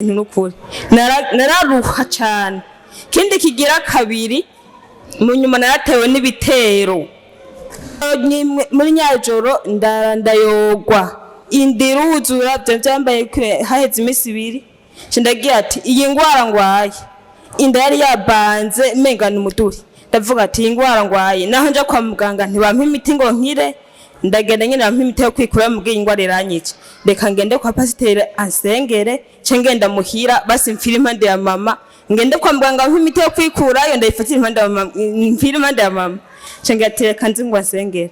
Nukuri nararuha cyane. Ikindi kigira kabiri, mu nyuma naratewe n'ibitero. Muri nyajoro ndayogwa, inda iruzura. Byo byambaye haheze iminsi 2, nca ndagira ati: "Iyi ngwara ngwaye." Inda yari yabanze, menga ni umuduri. Ndavuga ati: "Iyi ngwara ngwaye, naho nja kwa muganga ntibampa imiti ngo nkire, ndagenda nyine bampa imiti yo kwikura, mubwiye ingwara iranyica. Reka ngende kwa pasiteri ansengere, nce ngenda muhira, basi mfire impande ya mama. Ngende kwa muganga bampa imiti yo kwikurayo, ndayifatira impande ya mama, mfire impande ya mama." Nce ngira ati: "Reka nzi ngo ansengere."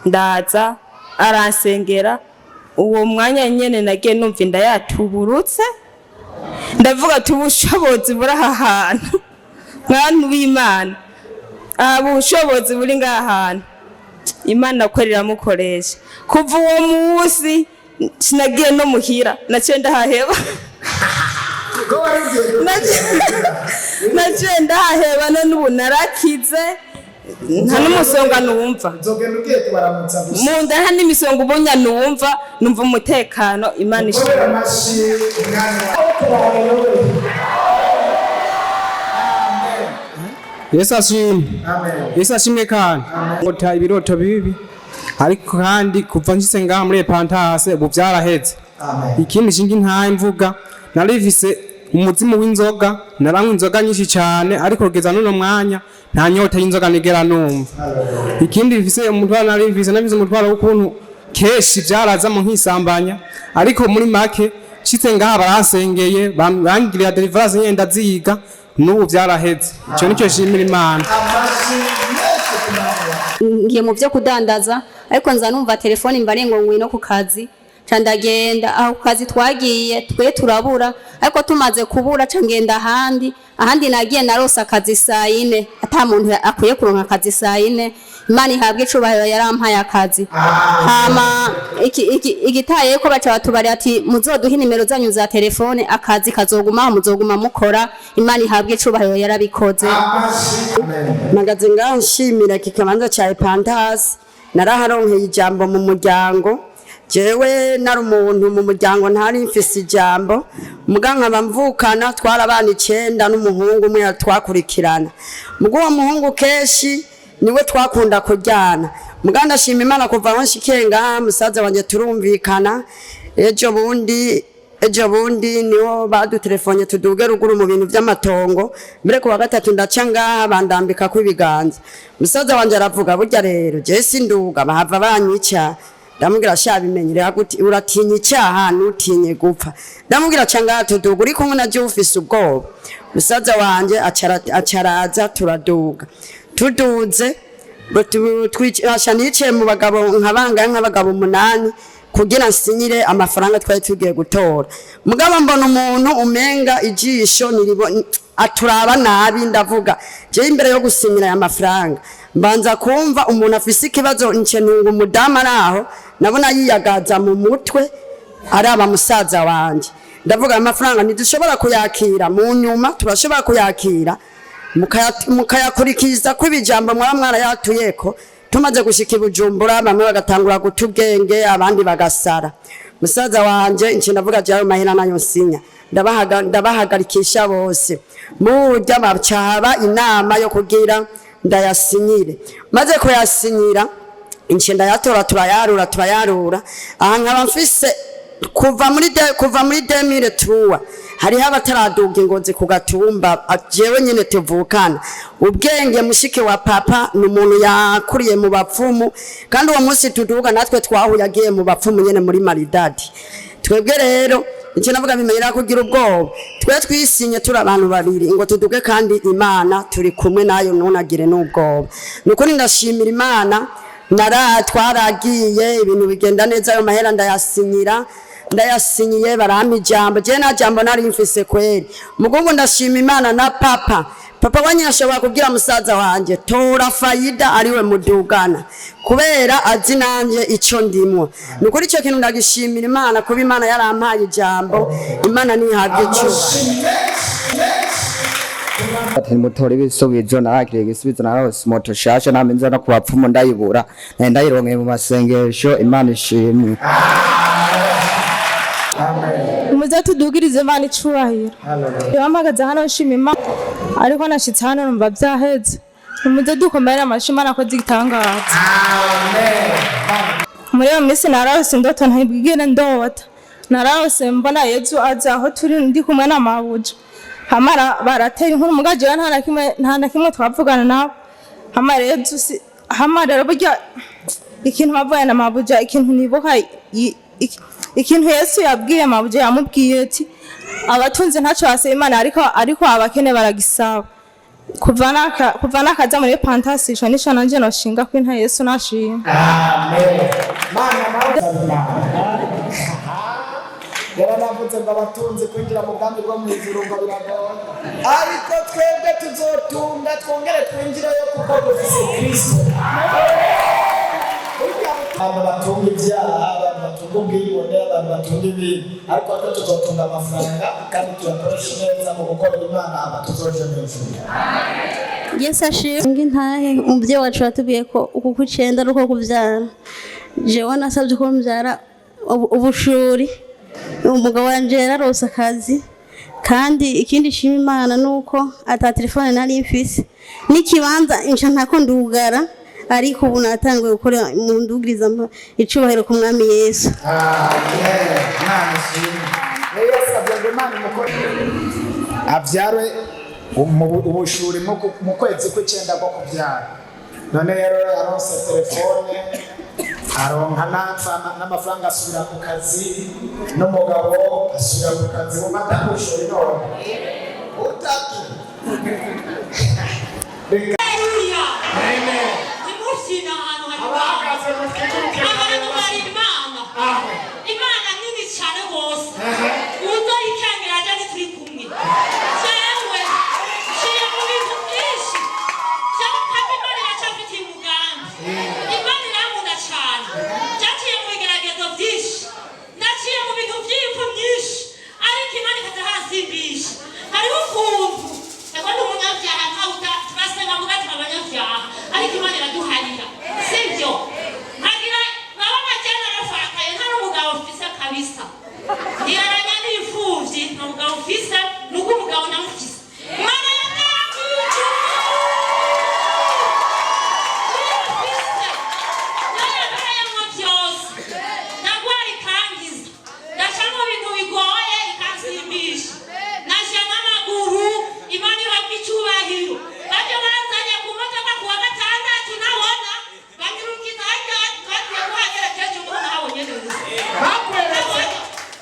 Ndaza, aransengera. Uwo mwanya nyene nagiye numva inda yatuburutse. Ndavuga ati: "Ubushobozi buri aha hantu, mwantu w'Imana, aha ubushobozi buri ngaha hantu, Imana ko iramukoresha." Kuva uwo munsi sinagiye no muhira, naciye ndahaheba. Ko wari ugiye? Naciye ndahaheba. None ubu narakize, nta n'umusonga numva. Nzogenda ugiye kubaramutsa gusa. Mu nda nta n'imisonga ubunya numva, numva umutekano. Imana ishimwe. Komera amashyi umwanya wa. Amen. Yesu ashimwe. Amen. Yesu ashimwe. Kandi ngota ibiroto bibi, ariko kandi kuva nshitse ngaha muri Epantase, ubu vyaraheze. Amen. Ikindi shingi ntaye mvuga, narifise umuzimu w'inzoga, naranywa inzoga nyinshi cyane, ariko kugeza n'uno mwanya nta nyota y'inzoga nigera numva. Ikindi mfise umutwaro, nari mfise umutwaro w'ukuntu kenshi vyarazamo nkisambanya, ariko muri make nshitse ngaha baransengeye, bangirira deliverance nyene, ndaziga, n'ubu vyaraheze. Ico nico nshimira Imana. Amashyi menshi ku mwanya wa. Ngiye mu byo kudandaza, ariko nza numva telefone mbare ngo ngwino ku kazi. Ca ndagenda aho ku kazi. Twagiye twe turabura, ariko tumaze kubura ca ngenda ahandi. Ahandi nagiye narose akazi saa 4, ata muntu akwiye kuronka akazi saa 4. Imana ihabwa icubahiro, yarampaye akazi. Hama igitaye ko baca batubari ati: "Muzoduhe inimero zanyu za telefone, akazi kazogumaho, muzoguma mukora." Imana ihabwa icubahiro, yarabikoze. Amashyi. Amen. Mpagaze ngaho nshimira iki kibanza cya Epantasi. Naraharonkeye ijambo mu muryango. Jewe nari umuntu mu muryango ntari mfise ijambo, muga nkaba mvukana, twari abana 9 n'umuhungu umwe twakurikirana. Muga uwo muhungu kenshi niwe twakunda kuryana. Muga ndashima Imana, kuva aho nshikiye ngaha, musaza wanje turumvikana. Ejo bundi niho badutelefone tuduge ruguru mu bintu by'amatongo. Mbere ku wa gatatu ndaca ngaha, bandambika ko ibiganza. Musaza wanje aravuga: "Burya rero je sinduga, bahava banyica." Ndamubwira: "Sha, bimenyere gute? Uratinya icyaha, ntutinye gupfa." Ndamubwira: "Ca ngaha tuduga, uri kumwe na je ufise ubwoba." Musaza wanje acaraza, turaduga. Tuduze, asha nicaye mu bagabo nka bangahe, nk'abagabo 8, kugira nsinyire amafaranga twari tugiye gutora. Mugabo mbona umuntu umenga ijisho aturaba nabi. Ndavuga: "Je imbere yo gusinyira aya mafaranga, mbanza kumva umuntu afise ikibazo." Nce ntunga umudamu ari aho, nabona yiyagaza mu mutwe araba musaza wanje. Ndavuga: "Amafaranga ntidushobora kuyakira, mu nyuma turashobora kuyakira, mukayakurikiza ko ibijambo mwaba mwarayatuyeko." Tumaze gushika i Bujumbura, bamwe bagatangura guta ubwenge, abandi bagasara. Musaza wanje nce ndavuga: "Jayo mahera nayo nsinya." Ndabahagarikisha bose, murya bacaba inama yo kugira ndayasinyire. Maze kuyasinyira, nce ndayatora, turayarura, turayarura. Aha nkaba mfise kuva muri 2003 hariho abataraduga ingozi ku gatumba, jewe nyine tuvukana. Ubwenge mushiki wa papa ni umuntu yakuriye mu bapfumu, kandi uwo munsi tuduga natwe twahuye agiye mu bapfumu nyene muri Maridadi. Twebwe rero icyo navuga, bimenyera kugira ubwoba. Twe twisinye turi abantu babiri ngo tuduge, kandi Imana turi kumwe nayo, ntunagire n'ubwoba. Ni ukuri ndashimira Imana. Nara twaragiye, ibintu bigenda neza, ayo mahera ndayasinyira. Ndayasinyiye, barampa ijambo. Je nta jambo nari mfise kweri. Mugungu ndashima Imana na papa. Papa wanye ashobora kubwira musaza wanje: "Tora Fayida ariwe mudugana," kubera azi nanje ico ndimwo. Ni ukuri ico kintu ndagishimira Imana, kuba Imana yarampaye ijambo. Imana ntihabwe icubahiro. Ati mutora ibisubizo. Narakiriye igisubizo, narose moto shasha. Namenze no ku bapfumu ndayibura, nari ndayironkeye mu masengesho. Imana ishimwe. Amen. Nimuze tudugirize Imana icubahiro. Yampagaze hano nshima Imana, ariko nashitse hano numva vyaheze. Nimuze dukomere amashi, Imana akoze igitangaza. Muri iyo minsi narose indoto ntibwigere ndota. Narose mbona Yezu aza aho turi, ndi kumwe na mabuja. Hamara baratera inkuru, muga jewe nta na kimwe twavugana nabo. Hama Yezu si hama rero burya ikintu bavuye na mabuja, ikintu nibuka, ikintu Yesu yabwiye mabuja, yamubwiye ati abatunze ntacyo basaba Imana, ariko abakene baragisaba. Kuva nakaza muri pantasi, ico nico nanje noshinga ko inta Yesu nashima. Amen. Mana nawe, yaranavuze ngo abatunzi kwinjira mu bwami bwo mu ijuru ngo biragoye, ariko twebwe tuzotunga twongere twinjireyo kuko dufise Kristo. Abantu batunga ibyaha, abantu batunga ubwibone, abantu batunga ibintu, ariko twe tuzotunga amafaranga kandi tuyakoreshe neza mu gukorera Imana, hama tuzoje mu ijuru. Yesu ashimwe. Intahe umubyeyi wacu yatubwiye ko uku kw'icenda ari uko kubyara. Jewe nasabye ko mbyara ubushuri. Umugabo wanje yararose akazi, kandi ikindi nshima Imana ni uko ata telefone nari mfise n'ikibanza nca ntako ndugara, ariko ubu natanguye gukora mu ndugiriza icubahiro ku Mwami Yesu. Amen. Imana ishimwe. Rero yasabye ngo Imana umukore abyare ubushuri mu kwezi kw'icenda ko kubyara. None rero yaronse telefone, aronka n'amafaranga, asubira ku kazi, n'umugabo asubira ku kazi. Mu mata bushuri none utatu. Reka. Haleluya! Nimubyina ahantu hari Imana. Ahantu hari Imana. Imana nini cyane rwose. Uzoyikengera aje ntituri kumwe. Jewe nciye mu bintu byinshi. Jewe kandi Imana iracyafitiye umugambi. Imana irankunda cyane. Byaciye mu bigeragezo byinshi. Naciye mu bintu by'impfu myinshi. Ariko Imana ikaza hansimbisha. Hariho ukuntu. Ego ndi umunyabyaha, ntawuta turasenga muga turi abanyabyaha. Ariko Imana iraduharira. Sibyo? Nkagira nkaba jana narafakaye, nta n'umugabo mfise kabisa. Ndiraranya n'imfuvyi, nta mugabo mfise, nuko umugabo namufise. Imana yatera. Narabayamwo byose. Ndagwara ikangiza. Ndaca mu bintu bigoye ikansimbisha. Naje n'amaguru, Imana ihabwa icyubahiro. Bajya banzanye ku modoka kuwa gatandatu, nabona banyirukiza harya bagiye kuhagerekeje umuntu nabonye neza.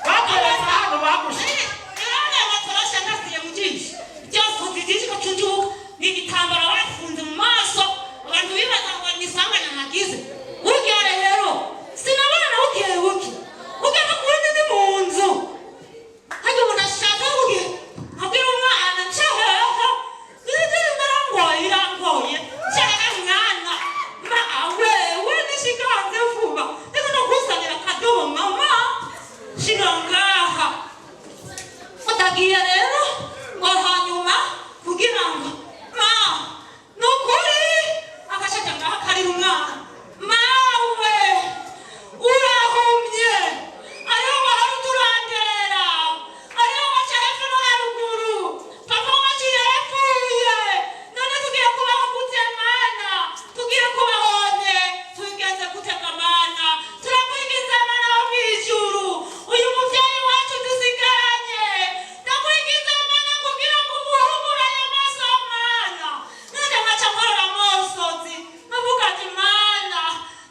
Bakweretse ahantu bagushize. None batoroshe nasiye mu jisho. Byose uzigisha ko cyunjuka ni igitambaro bafunze mu maso, abantu bibaza ngo ni isanganya nagize. Burya rero sinabona na buke buke. Ugeze kuri ndi mu nzu. Hajya umuntu ashaka buke. Abwira umwana ncaheho. Birangoye, birangoye. Ncaheho mwana. Ma wewe nishikanze vuba. Ndiko no akadobo mama. Shira ngaha. Utagiye rero ngo hanyuma kugira ngo ma nukuri akashaka ngaha karira umwana mawe urahumye, ariho bahora uturanderera, ariho baca hepfo no haruguru, papa wacu yarapfuye, none tugiye kubaho gute Mana? Tugiye kubahone tugenze gutega Mana? Turakwigiza Mana wo mw'ijuru, uyu muvyeyi wacu dusigaranye, ndakwigiza Mana kugira ngo umuhumure ayo maso Mana. Nanje nkaca nkorora amosozi nkavuga ati Mana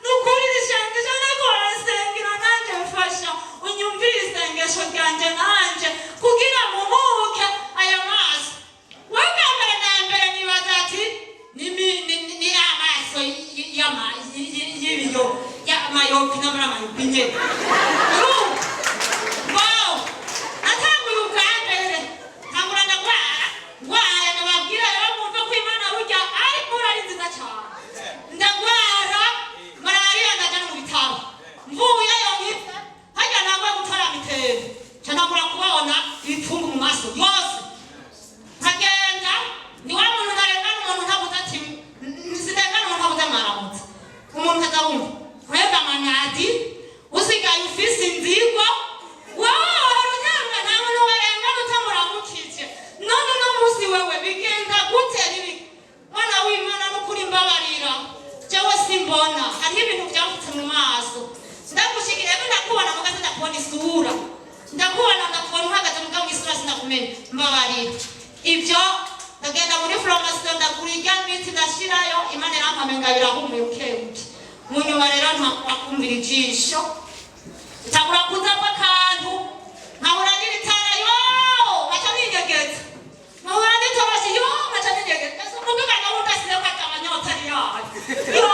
nukuri rishengesho nariko barasengera, nanje mfasha unyumvire isengesho ryanje, nanje kugira mumuke aya maso. Webwa mbere na mbere nibaza ati ni amaso y'ibiyo y'amayopi n'amayopi nyene. Urumva? Wow! Natanguye ubwa mbere ntangura ndagwara, ngwara ndababwira rero mwumve ko Imana burya ari kuri ari nziza cyane. Ndagwara malariya, ndaja no mu bitaro, mvuyeyo nkize harya ntanguye gutora mitende, nca ntangura kubona ibipfungu mu maso yose. Nkagenda ni wa muntu ntarengana umuntu ntavuze ati sinengana umuntu ntavuze mwaramutse, umuntu akabumva kwega manadi usigaye ufise inzigo wowe. Wewe bigenda gute? Nibi mwana w'Imana, n'ukuri mbabarira, jewe simbona, hariho ibintu byavutse mu maso. Ndagushikira ebe, ndakubona mugaze, ndakubona isura, ndakubona, ndakubona uhagaze mugabo mu isura sinakumenya, mbabarira. Ibyo ndagenda muri farumasi, ndagura irya miti, ndashirayo, Imana irampamenga, birahumuye bukebuke. Mu nyuma rero ntakumvira ijisho, ntangura kuzamo akantu, nkahura n'ibitara, yo nkaca ninyegeza, nkahura n'itoroshi, yo nkaca ninyegeza. Ese umugana w'udasize ko atabanyota ari yayo, yo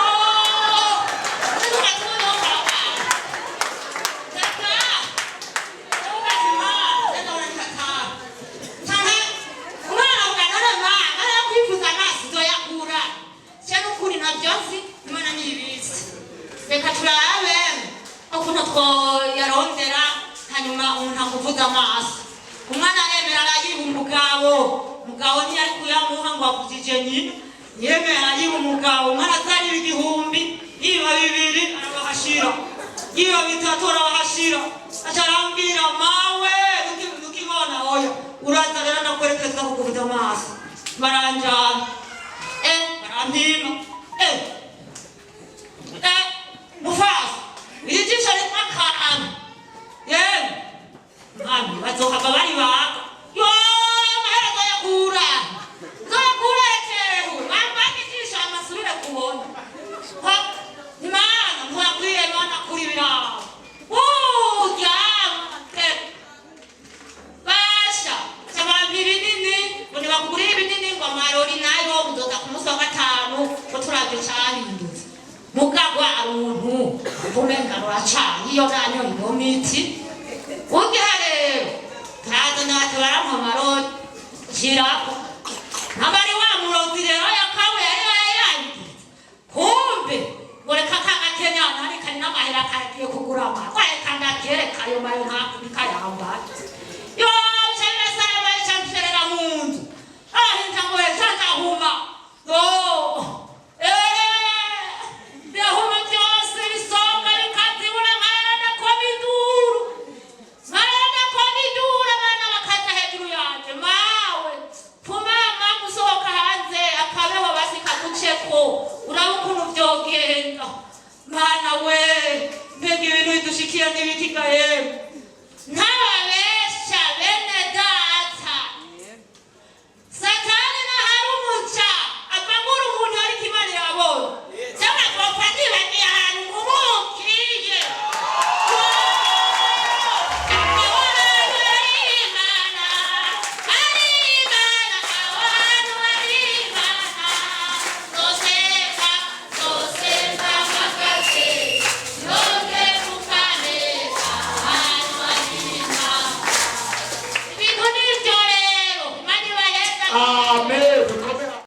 reka turabe ukuntu twoyarondera. Hanyuma umuntu akuvuza amaso, umwana aremera arayiba umugabo. Umugabo ntiyari kuyamuha ngo avugije nyina, yemera arayiba umugabo. Umwana azariba 1000, yiba 2 arabahashira, yiba 3 arabahashira. Aca arambwira: "Mawe, nukibona oya, uraza rero ndakwerekeza kukuvuza amaso." Baranjana, barampima, mufasa iri jisho rimwe akantu, yemwe mwami, bazohava baribaga. Yo amahera nzoyakura, nzoyakura etehu bambage ijisho amasubire kubona. Ha, Imana ntiwakwiye Mana kuri birabo urya basha cabampa ibinini, ngo ntibakugurire ibinini, ngo amarori nayo uzoza ku munsi wa gatanu, ngo turavye cahindutse. Mugagwa runtu umenga ruracari iyo nanyo iyo miti ugiha. Rero turaza natwe, barampa amarori shirako ntabari wa murozi. Rero yakawe yari yayangiza, kumbe ngo reka kagakenya nari kari n'amahera kagiye kugura amara, reka ndakereka ayo mayo ntakuri kayambaye.